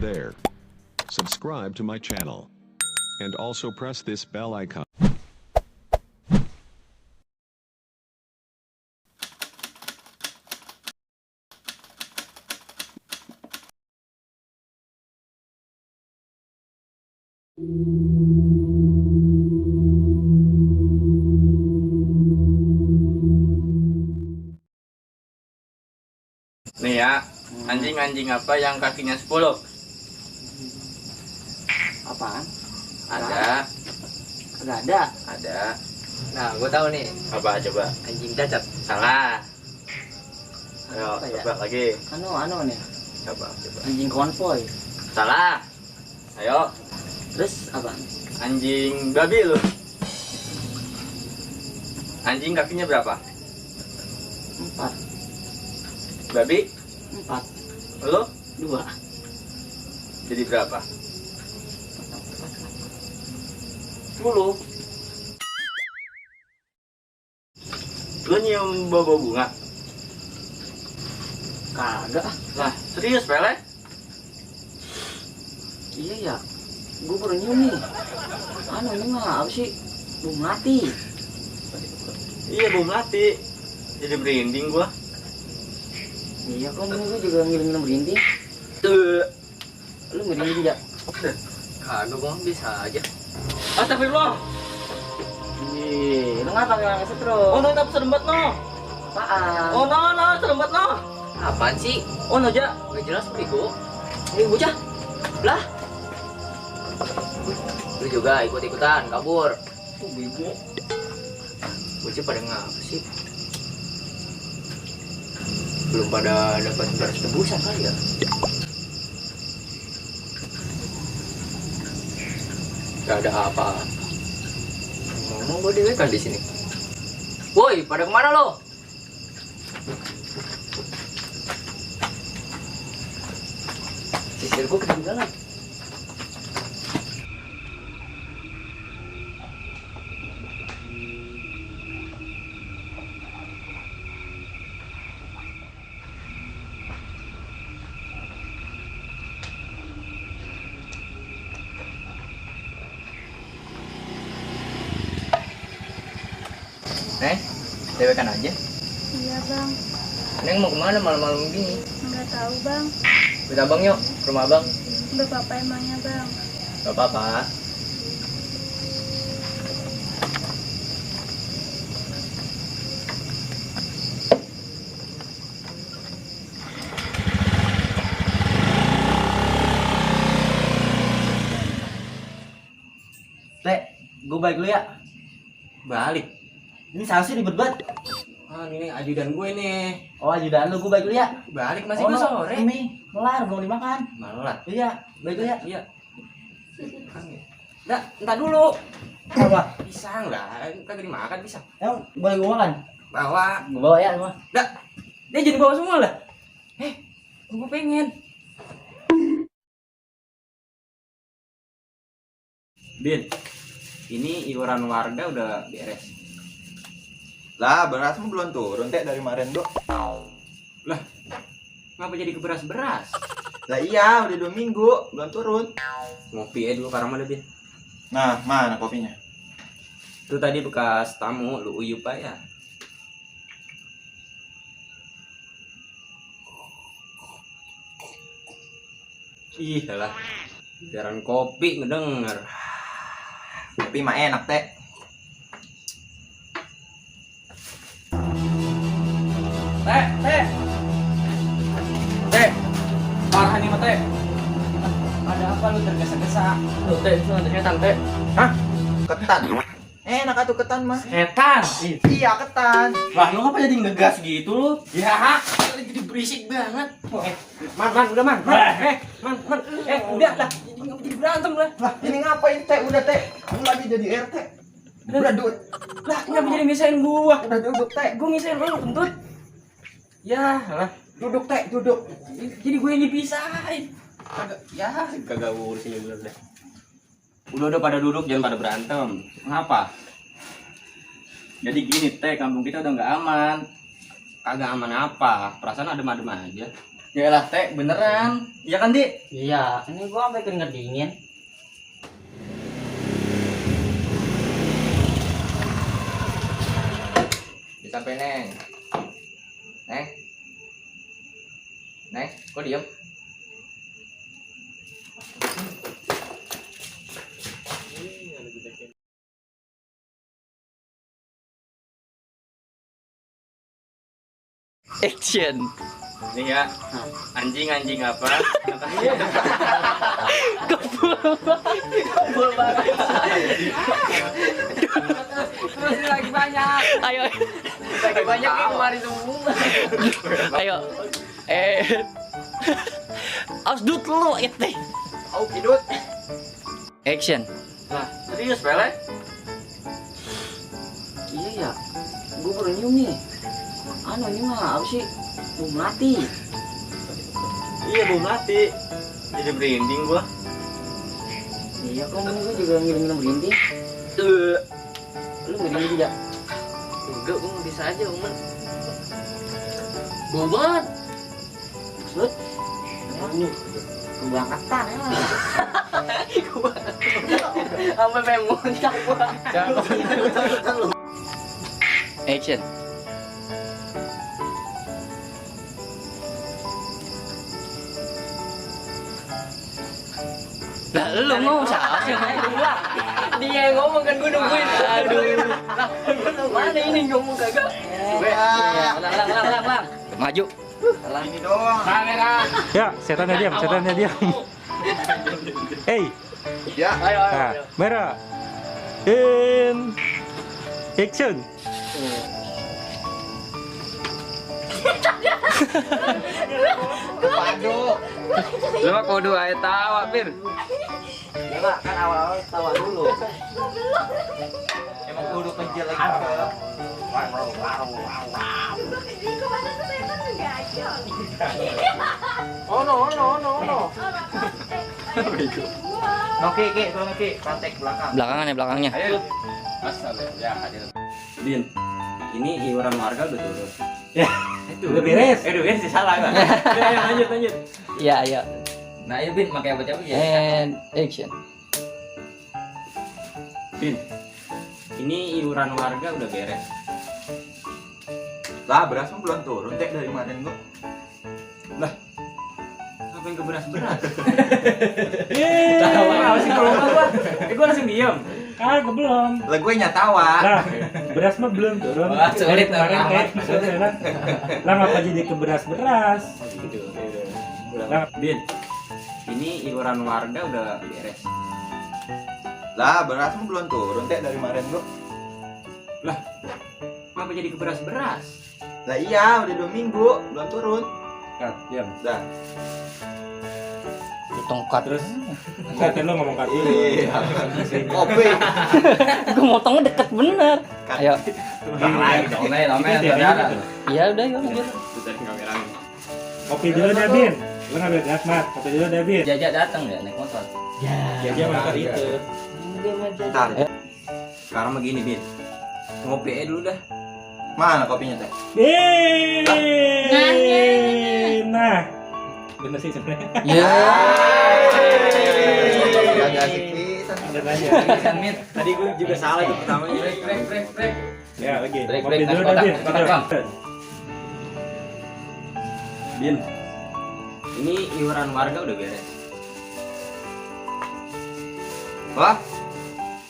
there. Subscribe to my channel. And also press this bell icon. Nih ya, anjing-anjing apa yang kakinya 10? Apaan? Ada, Gak ada. ada. Nah, gue tahu nih. Apa coba? Anjing cacat. Salah. Ayo, Apa ya? coba lagi. Anu nih. Coba. Anjing konvoy. Salah. Ayo, Terus apa? anjing babi lu. Anjing kakinya berapa? 4. Babi? 4. Lu? 2. Jadi berapa? 10. Lu nyium bau bunga? Kagak. Lah, serius Pele? Iya ya. Gue baru nyium nih. Ini mah apa sih? Belum mati. Iya, bau melati. Jadi merinding gua. Iya kok ini gue juga ngirim merinding. Tuh. Lu merinding ya? Kagak bang, bisa aja. Astagfirullah. Ih, lu ngapa nggak setro? Oh, no, tapi serembat no. Apaan? Oh, no, serembat no. Apaan sih? Oh, no, ja. Gak jelas bego. Ini bocah. Lah. Lu juga ikut-ikutan kabur. Oh, bego. Bocah pada ngapa sih? Belum pada dapat balas tebusan kali ya? Gak ada apa. Ngomong gue dewe kan di sini. Woi, pada kemana lo? Sisir gue ketinggalan. Dewe kan aja. Iya bang, Neng mau kemana malam-malam gini? nggak tahu bang. Kita abang yuk, ke rumah abang. Nggak apa-apa emangnya bang. Gak apa-apa. Teh, gue balik dulu ya. Balik. Ini sih ribet banget. Ini ajudan gue nih. Oh, ajudan lu, gue balik dulu ya. Balik masih Oh, gue no, sore. Ini melar, belum dimakan. Malah. Iya, balik dulu ya. Iya. Nggak, entar dulu. Apa? Pisang lah, kagak dimakan pisang. Emang boleh gue makan? Bawa. Gue bawa ya semua. Nggak, dia jadi bawa semua lah. Gue pengen. Bin, ini iuran warga udah beres. Lah, berasmu belum turun teh dari kemarin, Dok. Ngapa jadi ke beras-beras? Lah iya, udah 2 minggu belum turun. Ngopi aja dulu karama deh, Bin. Nah, mana kopinya? Itu tadi bekas tamu, lu uyup aja. Ih, lah. Biaran kopi ngedenger. Kopi mah enak, Teh. Teh. Parah nih, Teh. Ada apa lu tergesa-gesa? Tuh, teh, itu nanti setan, teh. Ketan. Enak atuh ketan mah. Setan. Iya, ketan. Lah, lu ngapa jadi ngegas gitu lu? Ya, jadi berisik banget. Man, udah man. Udah lah. Jadi berantem lah. Lah, ini ngapain, Teh? Udah, Teh. Kamu lagi jadi RT. Udah duduk. Lah, kenapa jadi misahin gua? Udah duduk, Teh. Gua misahin lu, kentut. Ya, lah. Duduk, Teh, duduk. Jadi gue yang dipisahin. Kagak urus ini belum deh. Udah pada duduk, jangan pada berantem. Ngapa? Jadi gini teh, kampung kita udah nggak aman. Kagak aman apa? Perasaan adem-adem aja. Yalah teh beneran. Iya kan Di? Iya, ini gua sampai keringet dingin. Disampai Neng. Neng. Neng, kok diem? Action. Nih ya. Anjing apa? Kebul banget. Masih lagi banyak. Ayo. Lagi banyak yang kemarin semua. Ayo. Asdut lu itu. Au kidut. Action. Lah, serius pele? Iya ya. Gua baru nyium nih. Ini mah apa sih? Belum mati. Iya, belum mati. Jadi merinding gua. Iya kan ini gua juga ngirim merinding. Lu merinding juga? Enggak, gua bisa aja, Uman. Bau banget. Sud. Keberangkatan ya. Sampai pengen muncak gua. Action. Lah lu ngomong siapa sih? Dia yang ngomong kan gua nungguin. Aduh. Mana ini ngomong kagak? Lang. Maju. Ini doang. Kamera. Ya, setannya diam. Hey, Ya. nah, merah. In action. Padu. Lu mah kudu aja tawa, Pir. Ya Pak, kan awal-awal tawa dulu. Emang kudu kecil lagi. Oh no. Noki, tolong Ki, praktek belakang. Belakangnya. Ayo. Ya, hadir. Din, ini iuran warga udah turun. Udah beres. Udah beres salah kan? Udah, lanjut. Iya, iya. Nah, ayo Bin, pakai apa ya? And action. Bin, ini iuran warga udah beres. Lah, beras mah belum turun Teh dari kemarin gua. Ngapain ke beras-beras? Yeay. Tahu sih kalau gua. Gua langsung diem. Belum. Lah gue nyatawa. Lah, beras mah belum turun. Wah, sulit Kemarin amat. kayak sulit lah. Lah ngapa jadi ke beras-beras? Lah, Bin, ini iuran warga udah beres. Lah, beras mah belum turun Teh dari kemarin gua. Kenapa jadi ke beras-beras? Lah iya, udah 2 minggu belum turun. cut, diam. Dah. Tongkat. Terus kan lo ngomong cut. Iya. Kopi. Gue motongnya deket bener. Ayo. Iya udah yuk lanjut. Dari kamera. Kopi dulu deh, Bin. Lo ngambil gas, Mat. Kopi dulu deh, Bin. Jajak datang ya naik motor. Dia motor itu. Bentar. Sekarang begini, Bin. Ngopi aja dulu dah. Mana kopinya Teh? Nah, bener sih sebenarnya. Ya. Gak asik pisan. Ada nanya. Mit. Tadi gue juga salah tuh pertamanya. Break. Ya, lagi. Break, Kopi dulu kotak, dah, Bin. kotak, Bang. Bin. Ini iuran warga udah beres. Wah.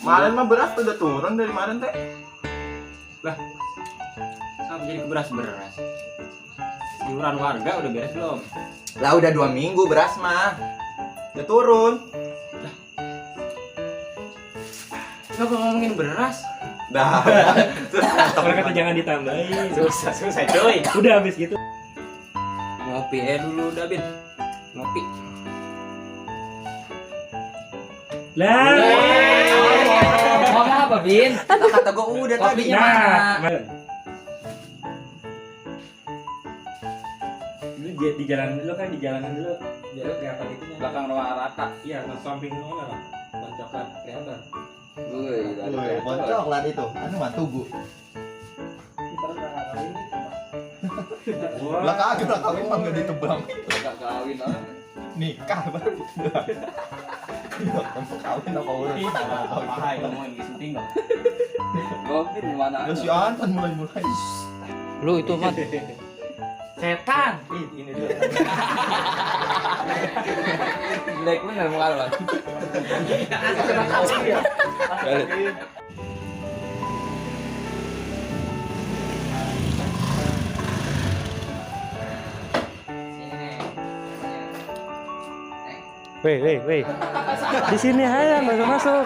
Kemarin mah beras udah turun dari kemarin Teh. Kenapa jadi ke beras-beras? Iuran warga udah beres belum? Lah udah 2 minggu beras mah. Udah turun. Kenapa ngomongin beras? Dah. Orang kata jangan ditambahin. Susah coy. Udah habis gitu. Ngopi aja dulu udah, Bin. Ngopi. Lah. Ngomong apa, Bin? Kata gua udah tadi. Nah, Lu di jalan dulu kan, di jalanan dulu. Biar kelihatan itu. Belakang rumah rata. Iya, ke samping mana lah. Coklat kelihatan. Coklat itu. Anu mah tugu. Kita udah ngalamin. Lah kagak lah kawin mah enggak ditebang. Gak kawin ah. Nikah baru. Kawin apa urus? Mahal ngomongin di syuting dong. Gopin mana? Ya si Anton mulai-mulai. Lu itu mah setan. Ini dulu. Jelek bener muka lu. Weh. Di sini aja masuk.